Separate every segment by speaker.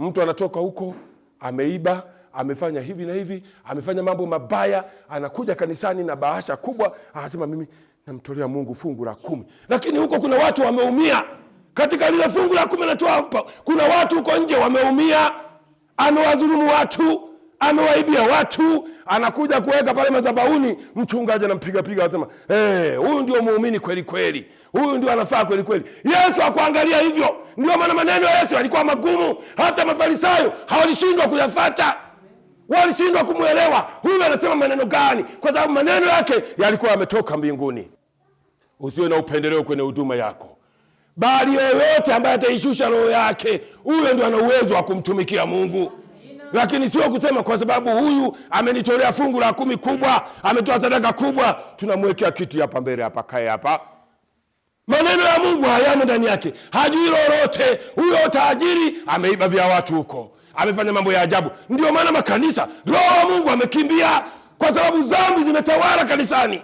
Speaker 1: Mtu anatoka huko ameiba, amefanya hivi na hivi, amefanya mambo mabaya, anakuja kanisani na bahasha kubwa, anasema mimi namtolea Mungu fungu la 10. Lakini huko kuna watu wameumia. Katika lile fungu la 10 anatoa hapa, kuna watu huko nje wameumia, amewadhulumu watu, amewaibia watu, anakuja kuweka pale madhabahuni, mchungaji anampiga piga, anasema huyu ndio muumini kweli kweli, huyu ndio anafaa kweli kweli. Yesu hakuangalia hivyo. Ndio maana maneno ya Yesu yalikuwa magumu, hata Mafarisayo hawalishindwa kuyafuata, walishindwa kumuelewa huyu anasema maneno gani, kwa sababu maneno yake yalikuwa yametoka mbinguni. Usiwe na upendeleo kwenye huduma yako, bali yoyote ambaye ataishusha roho yake, huyo ndio ana uwezo wa kumtumikia Mungu. Lakini sio kusema kwa sababu huyu amenitolea fungu la 10 kubwa, ametoa sadaka kubwa, tunamwekea kiti hapa mbele hapa, kae hapa. Maneno ya Mungu hayamo ndani yake, hajui lolote. Huyo tajiri ameiba vya watu huko, amefanya mambo ya ajabu. Ndio maana makanisa, roho wa Mungu amekimbia, kwa sababu dhambi zimetawala kanisani,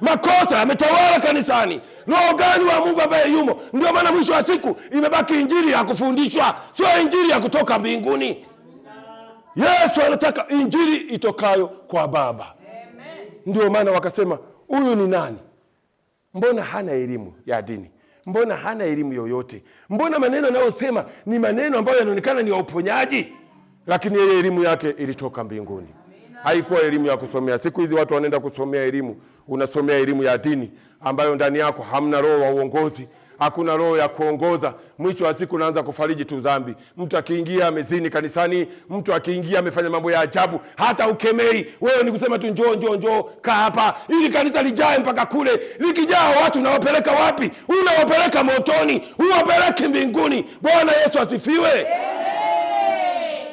Speaker 1: makosa yametawala kanisani. Roho gani wa Mungu ambaye yumo? Ndio maana mwisho wa siku imebaki injili ya kufundishwa, sio injili ya kutoka mbinguni. Yesu anataka injili itokayo kwa Baba.
Speaker 2: Amen.
Speaker 1: Ndio maana wakasema huyu ni nani? Mbona hana elimu ya dini? Mbona hana elimu yoyote? Mbona maneno anayosema ni maneno ambayo yanaonekana ni ya uponyaji? Lakini yeye elimu yake ilitoka mbinguni. Haikuwa elimu ya kusomea. Siku hizi watu wanaenda kusomea elimu. Unasomea elimu ya dini ambayo ndani yako hamna roho wa uongozi, hakuna roho ya kuongoza. Mwisho wa siku unaanza kufariji tu dhambi. Mtu akiingia amezini kanisani, mtu akiingia amefanya mambo ya ajabu, hata ukemei. Wewe ni kusema tu njoo, njoo, njoo, kaa hapa ili kanisa lijae mpaka kule. Likijaa watu unawapeleka wapi? Unawapeleka motoni, unawapeleka mbinguni. Bwana Yesu asifiwe.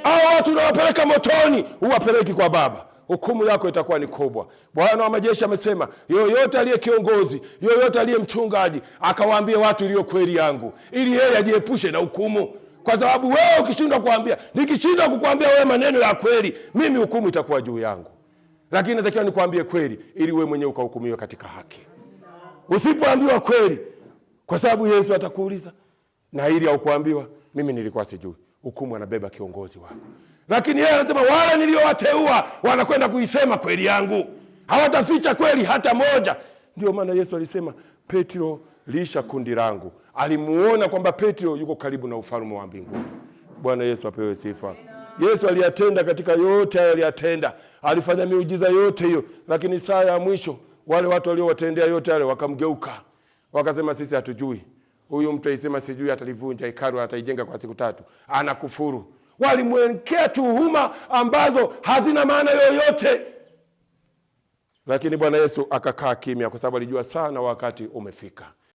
Speaker 1: Hao watu unawapeleka motoni, huwapeleki kwa Baba. Hukumu yako itakuwa ni kubwa. Bwana wa majeshi amesema, yoyote aliye kiongozi, yoyote aliye mchungaji, akawaambie watu iliyo kweli yangu, ili yeye ajiepushe na hukumu. Kwa sababu wewe ukishindwa kuambia, nikishindwa kukuambia wewe maneno ya kweli, mimi hukumu itakuwa juu yangu. Lakini natakiwa nikuambie kweli ili wewe mwenyewe ukahukumiwe katika haki. Usipoambiwa kweli, kwa sababu Yesu atakuuliza, na ili haukuambiwa, mimi nilikuwa sijui. Hukumu anabeba kiongozi wako. Lakini yeye anasema wale niliowateua wanakwenda kuisema kweli yangu, hawataficha kweli hata moja. Ndio maana Yesu alisema, Petro, lisha kundi langu. Alimuona kwamba Petro yuko karibu na ufalme wa mbinguni. Bwana Yesu apewe sifa. Yesu aliyatenda katika yote hayo aliyatenda, alifanya miujiza yote hiyo, lakini saa ya mwisho wale watu waliowatendea yote yale wakamgeuka, wakasema sisi hatujui. Huyu mtu alisema sijui atalivunja hekalu, ataijenga kwa siku 3, anakufuru. Walimwekea tuhuma ambazo hazina maana yoyote. Lakini Bwana Yesu akakaa kimya, kwa sababu alijua sana wakati umefika.